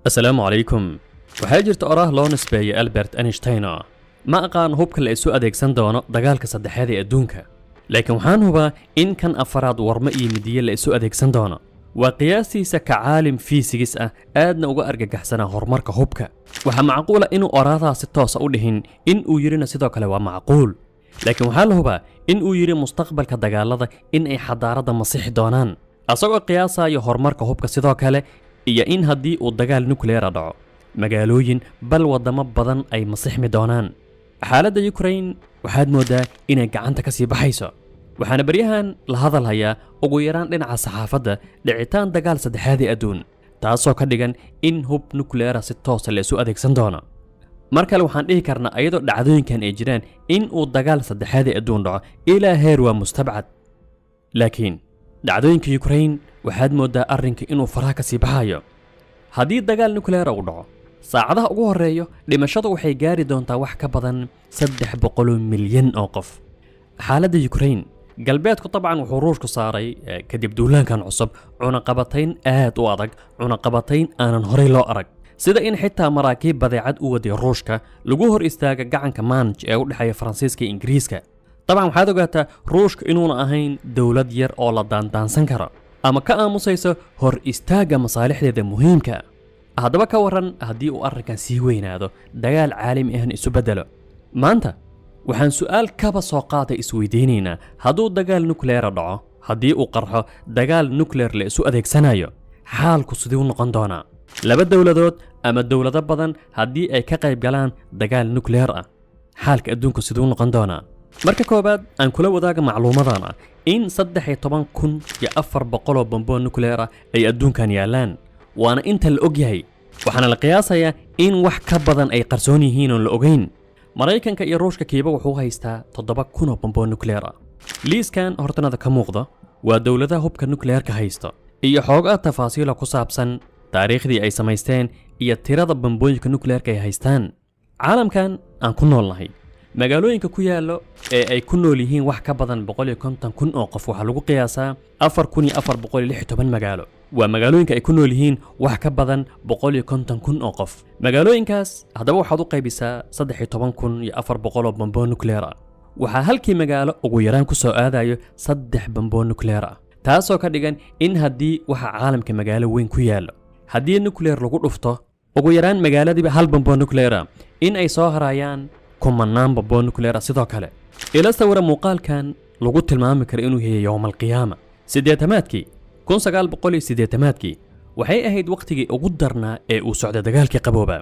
Asalaamu calaykum. Waxaa jirta oraah loo nisbeeyay Albert Einstein oo "Ma aqaan hubka la isu adeegsan doono dagaalka saddexaad ee adduunka, laakiin waxaan hubaa in kan afaraad warmo iyo midiye la isu adeegsan doono." Waa qiyaastiisa ka caalim fiisigis ah, aadna uga argagaxsanaa horumarka hubka. Waxaa macquula inuu oraahdaas si toosa u dhihin, in uu yidhina sidoo kale waa macquul, laakiin waxaa la hubaa in uu yidhi mustaqbalka dagaalada in ay xadaaradda masixi doonaan, asagoo qiyaasayo horumarka hubka, sidoo kale iyo in haddii uu dagaal nukleera dhaco, magaalooyin bal waddamo badan ay masixmi doonaan. Xaaladda Ukrain waxaad mooddaa inay gacanta ka sii baxayso, waxaana beryahan la hadal hayaa, ugu yaraan dhinaca saxaafadda, dhicitaan dagaal saddexaad ee adduun, taasoo ka dhigan in hub nukleera si toosa la isu adeegsan doono. Mar kale waxaan dhihi karnaa, iyadoo dhacdooyinkan ay jiraan, in uu dagaal saddexaad ee adduun dhaco ilaa heer waa mustabcad, laakiin dhacdooyinka Ukrain waxaad mooddaa arrinka inuu faraha ka sii baxayo. Haddii dagaal nukleera uu dhaco, saacadaha ugu horreeyo dhimashadu waxay gaari doontaa wax ka badan 300 milyan oo qof. Xaaladda Ukrain, galbeedku dabcan wuxuu Ruushku saaray kadib duulaankan cusub cunaqabatayn aad u adag, cunaqabatayn aanan horey loo arag, sida in xitaa maraakiib badeecad u waday Ruushka lagu hor istaaga gacanka Manj ee u dhexeeya Faransiiska iyo Ingiriiska. Dabcan waxaad ogaataa Ruushka inuuna ahayn dowlad yar oo la daandaansan karo ama ka aamusayso hor istaagga masaalixdeeda muhiimka. Haddaba ka waran haddii uu arrinkan sii weynaado, dagaal caalami ahna isu beddelo? Maanta waxaan su'aal kaba soo qaaday isweydiinaynaa: hadduu dagaal nukleera dhaco, haddii uu qarxo dagaal nukleer la isu adeegsanayo, xaalku siduu noqon doonaa? Laba dowladood ama dowlado badan haddii ay ka qayb galaan dagaal nukleer ah, xaalka adduunku siduu noqon doonaa? Marka koowaad aan kula wadaaga macluumadan ah in 13,400 bambo nukleer ah ay adduunkan yaallaan, waana inta la og yahay. Waxaana la qiyaasayaa in wax ka badan ay qarsoon yihiin oon la ogeyn. Maraykanka iyo Ruushka kiiba wuxuu haystaa 7,000 oo bambo nukleer ah. Liiskan hortanada ka muuqda waa dowladaha hubka nukleerka haysta iyo xoogaa tafaasiila ku saabsan taariikhdii ay samaysteen iyo tirada bambooyinka nukleerka ay haystaan. Caalamkan aan ku noolnahay, magaalooyinka ku yaallo ee ay ku nool yihiin wax ka badan 150,000 oo qof waxaa lagu qiyaasaa 4416 magaalo. Waa magaalooyinka ay ku nool yihiin wax ka badan 150,000 oo qof. Magaalooyinkaas haddaba waxaad u qaybisaa 13,400 oo bambo nukleer ah. Waxaa halkii magaalo ugu yaraan ku soo aadayo saddex bambo nukleer ah, taasoo ka dhigan in haddii waxa caalamka magaalo weyn ku yaallo haddii nukleer lagu dhufto ugu yaraan magaaladiiba hal bambo nukleer ah, in ay soo harayaan kumanaan bambo nukleer ah. Sidoo kale ila sawira muuqaalkan lagu tilmaami karo inuu yahay yowmalqiyaama. Siddeetamaadkii, 1980-aadkii, waxay ahayd wakhtigii ugu darnaa ee uu socday dagaalkii qabooba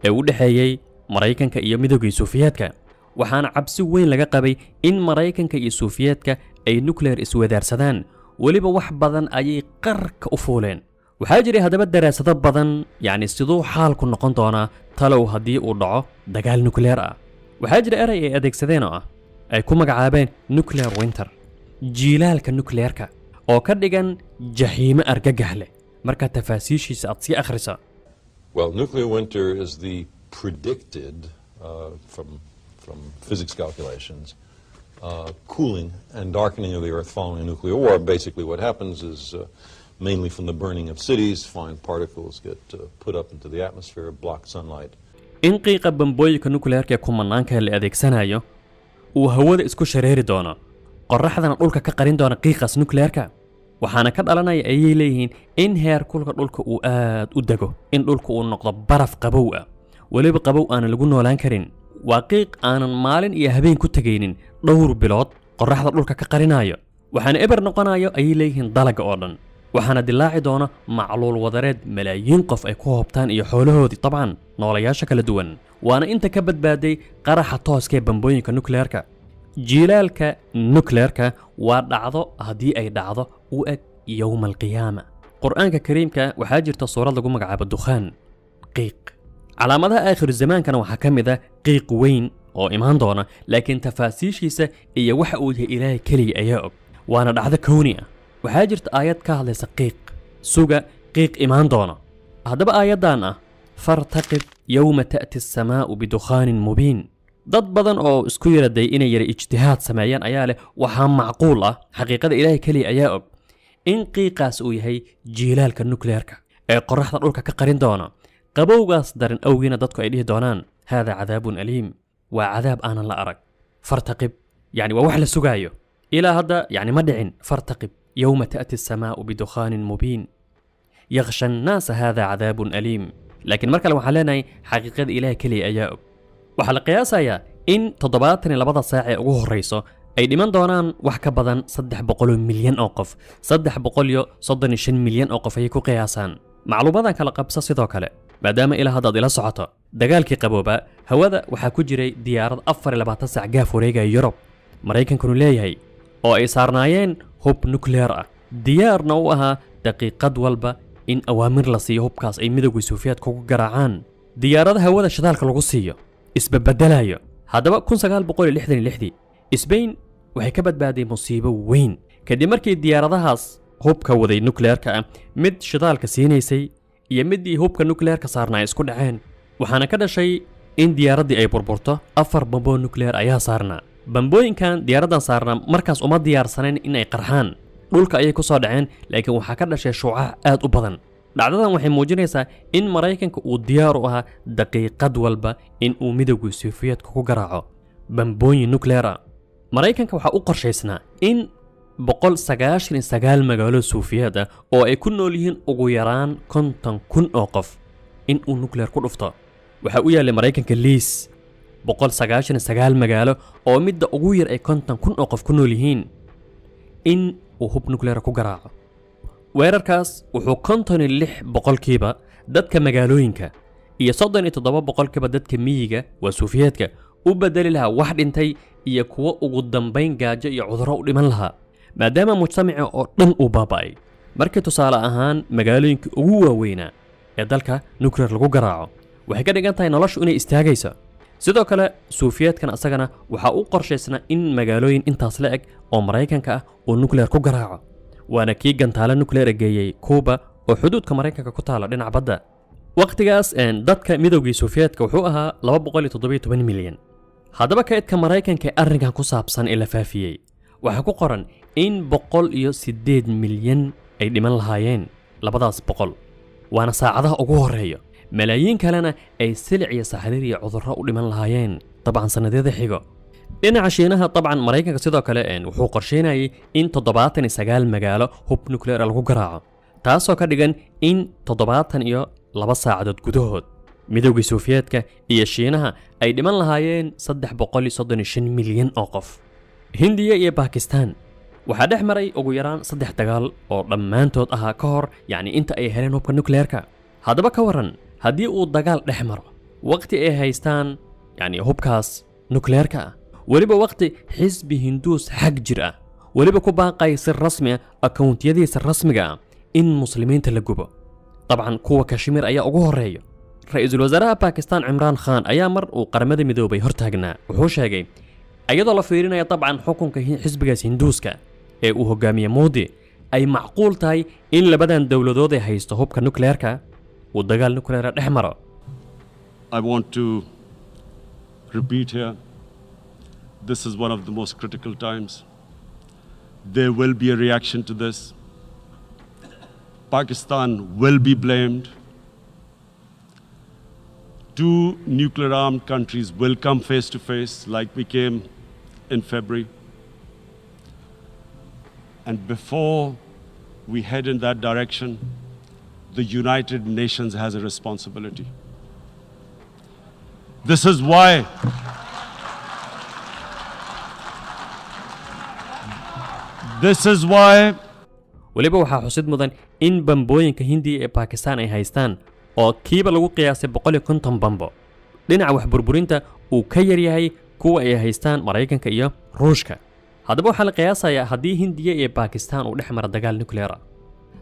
ee u dhexeeyey Maraykanka iyo Midoogii Suufiyeedka. Waxaana cabsi weyn laga qabay in Maraykanka iyo Suufiyeedka ay nukleer iswadaarsadaan. Weliba wax badan ayay qarka u fuuleen. Waxaa jiray haddaba daraasado badan, yacni siduu xaalku noqon doonaa talow haddii uu dhaco dagaal nukleer ah? Waxaa jira erey ay adeegsadeen oo ah ay ku magacaabeen nuclear winter, jiilaalka nukleerka, oo ka dhigan jaxiimo argagax leh markaa tafaasiishiisa aad sii akhrisa. Well, nuclear winter is the predicted, from physics calculations, cooling and darkening of the Earth following a nuclear war. Basically, what happens is mainly from the burning of cities, fine particles get put up into the atmosphere, block sunlight. In qiiqa bambooyinka nukleerka ee kumanaanka la adeegsanayo uu hawada isku shareeri doono, qorraxdana dhulka ka qarin doona qiiqaas nukleerka. Waxaana ka dhalanaya, ayay leeyihiin, in heer kulka dhulka uu aad u dego, in dhulka uu noqdo baraf qabow ah, weliba qabow aanan lagu noolaan karin. Waa qiiq aanan maalin iyo habeen ku tegaynin, dhowr bilood qorraxda dhulka ka qarinayo. Waxaana eber noqonayo, ayay leeyihiin, dalaga oo dhan. Waxaana dilaaci doona macluul wadareed malaayiin qof ay ku hoobtaan iyo xoolahoodii, dabcan noolayaasha kala duwan, waana inta ka badbaaday qaraxa tooska ee bambooyinka nukleerka. Jiilaalka nukleerka waa dhacdo haddii ay dhacdo u eg yowma alqiyaama. Qur-aanka kariimka waxaa jirta suurad lagu magacaabo Dukhaan, qiiq. Calaamadaha aakhiru zamaankana waxaa ka mid ah qiiq weyn oo imaan doona, laakiin tafaasiishiisa iyo waxa uu yahay Ilaahay keliya ayaa og, waana dhacdo kowni ah. Waxaa jirta aayad ka hadlaysa qiiq, suga qiiq imaan doona. Haddaba aayaddan ah "فارتقب يوم تأتي السماء بدخان مبين", dad badan oo isku yaraday inay yara ijtihaad sameeyaan ayaa leh waxaa macquul ah, xaqiiqada Ilaahay keliya ayaa og, in qiiqaas uu yahay jiilaalka nukleerka ee qorraxda dhulka ka qarin doona. Qabowgaas daran awgiina dadku ay dhihi doonaan: "Hada cadaabun aliim," waa cadaab aanan la arag. Fartaqib, yani waa wax la sugaayo, ilaa hadda yani ma dhicin. Fartaqib yowma ta'ti asamaa'u bidukhaanin mubiin yakhsha annaasa hada cadaabun aliim. Laakiin mar kale waxaan leenahay, xaqiiqada Ilaah keliya ayaa og. Waxaa la qiyaasayaa in 72-da saac ee ugu horreyso ay dhiman doonaan wax ka badan 300 milyan oo qof. 335 milyan oo qof ayay ku qiyaasaan. Macluumadan kala qabsa sidoo kale, maadaama ilaa haddaad ila socoto. Dagaalkii qabooba hawada waxaa ku jiray diyaarad 24 saac gaaf wareegaya Yurub, Maraykankunu leeyahay, oo ay saarnaayeen hub nukleer ah, diyaarna u ahaa daqiiqad walba in awaamir la siiyo hubkaas ay Midowga Suufiyaadka ugu garaacaan. Diyaarada hawada shidaalka lagu siiyo isbabedelayo. Haddaba 1966-dii Sbain waxay ka badbaaday musiibo weyn kadib markii diyaaradahaas hubka waday nukleerka ah, mid shidaalka siinaysay iyo middii hubka nukleerka saarnaa, ay isku dhaceen. Waxaana ka dhashay in diyaaraddii ay burburto. Afar bamboo nukleer ayaa saarnaa. Bambooyinkan diyaaraddan saarnaa markaas uma diyaarsanayn in ay qarxaan. Dhulka ayay ku soo dhaceen, laakiin waxaa ka dhashay shuucac aad u badan. Dhacdadan waxay muujinaysaa in Maraykanka uu diyaar u ahaa daqiiqad walba in uu Midowga Suufiyeedka ku garaaco bambooyin nukleer ah. Maraykanka waxaa u qorshaysnaa in 199 magaalo Suufiyeed ah oo ay ku nool yihiin ugu yaraan 50,000 oo qof in uu nukleer ku dhufto. Waxaa u yaallay Maraykanka liis 199 magaalo oo midda ugu yar ay 50,000 oo qof ku nool yihiin in uu hub nukleer ku garaaco. Weerarkaas wuxuu 56% dadka magaalooyinka iyo 37% dadka miyiga, waa Suufiyeedka, u bedeli lahaa wax dhintay iyo kuwo ugu dambayn gaajo iyo cudurro u dhiman lahaa, maadaama mujtamaca oo dhan uu baaba'ay. Markii tusaale ahaan magaalooyinka ugu waaweynaa ee dalka nukleer lagu garaaco, waxay ka dhigan tahay noloshu inay istaagayso. Sidoo kale Suufiyeedkan asagana waxaa u qorshaysnaa in magaalooyin intaas la eg oo Maraykanka ah uu nukleer ku garaaco, waana kii gantaale nukleer geeyey Kuuba oo xuduudka Maraykanka ku taala dhinaca badda. Wakhtigaas dadka Midowgii Suufiyeedka wuxuu ahaa 217 milyan. Haddaba kaydka Maraykanka ee arrinkan ku saabsan ee la faafiyey waxaa ku qoran in 108 milyan ay dhiman lahaayeen labadaas boqol, waana saacadaha ugu horreeya, malaayiin kalena ay silic iyo saxariir iyo cudurro u dhiman lahaayeen dabcan sannadyada xigo. Dhinaca Shiinaha, dabcan Maraykanka sidoo kale wuxuu qorsheynayay in 79 magaalo hub nukleer lagu garaaco, taasoo ka dhigan in 72 saacadood gudahood Midowgii Suufiyeedka iyo Shiinaha ay dhiman lahaayeen 335 milyan oo qof. Hindiya iyo Bakistan waxaa dhex maray ugu yaraan saddex dagaal oo dhammaantood ahaa ka hor, yacni inta ay heleen hubka nukleerka. Haddaba ka waran haddii uu dagaal dhex maro waqti ay haystaan yacni hubkaas nukleerka ah, weliba waqti xisbi Hinduus xag jir ah weliba ku baaqaya si rasmi ah akawntiyadiisa rasmiga ah in Muslimiinta la gubo? Dabcan kuwa Kashmiir ayaa ugu horreeya. Ra-iisul wasaaraha Bakistan Cimraan Khan ayaa mar uu Qaramada Midoobay hortaagnaa wuxuu sheegay, iyadoo la fiirinaya dabcan xukunka xisbigaas Hinduuska ee uu hogaamiye Moodi, ay macquul tahay in labadan dowladood ee haysto hubka nukleerka uu dagaal nukleera dhex maro. I want to repeat here, this is one of the most critical times. There will be a reaction to this. Pakistan will be blamed. Two nuclear armed countries will come face to face like we came in February. And before we head in that direction, the United Nations has a responsibility. This is why Weliba waxaa xusid mudan in bambooyinka Hindiya ee Bakistan ay haystaan, oo kiiba lagu qiyaasay 150 bambo, dhinaca wax burburinta uu ka yaryahay kuwa ay haystaan Maraykanka iyo Ruushka. Haddaba waxaa la qiyaasayaa haddii Hindiya iyo Bakistan uu dhex mara dagaal nukleer ah,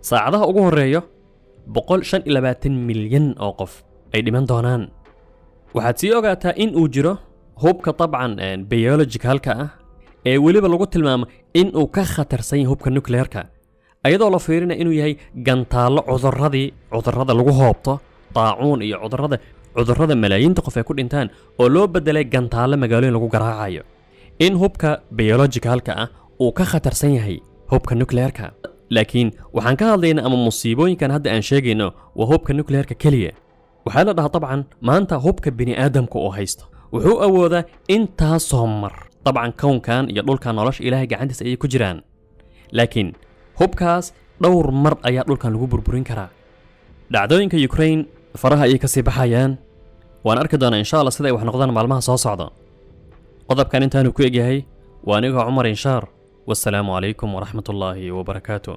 saacadaha ugu horreeyo 125 milyan oo qof ay dhiman doonaan. Waxaad sii ogaataa in uu jiro hubka dabcan biologicalka ah ee weliba lagu tilmaamo in uu ka khatarsan yahay hubka nukleerka, ayadoo la fiirinaya inuu yahay gantaallo cudurradii cudurrada lagu hoobto, daacuun iyo cudurrada malaayiinta qof ay ku dhintaan, oo loo bedelay gantaallo magaalooyin lagu garaacayo, in hubka biologicalka ah uu ka khatarsan yahay hubka nukleerka. Laakiin waxaan ka hadlaynaa ama musiibooyinkan hadda aan sheegayno waa hubka nukleerka keliya. Waxaa la dhahaa, dabcan, maanta hubka bini'aadamka oo haysto wuxuu awoodaa intaasoo mar. Dabcan, kownkan iyo dhulkan nolosha Ilaahay gacantiisa ayay ku jiraan, laakiin hubkaas dhowr mar ayaa dhulkan lagu burburin karaa. Dhacdooyinka Ukraine faraha ayay kasii baxayaan. Waan arki doonaa, insha Allah, sida ay wax noqdaan maalmaha soo socda. Qodobkan intaanu ku egyahay. Waa anigoo Cumar Inshaar. Wasalaamu calaykum waraxmatullaahi wabarakaatu.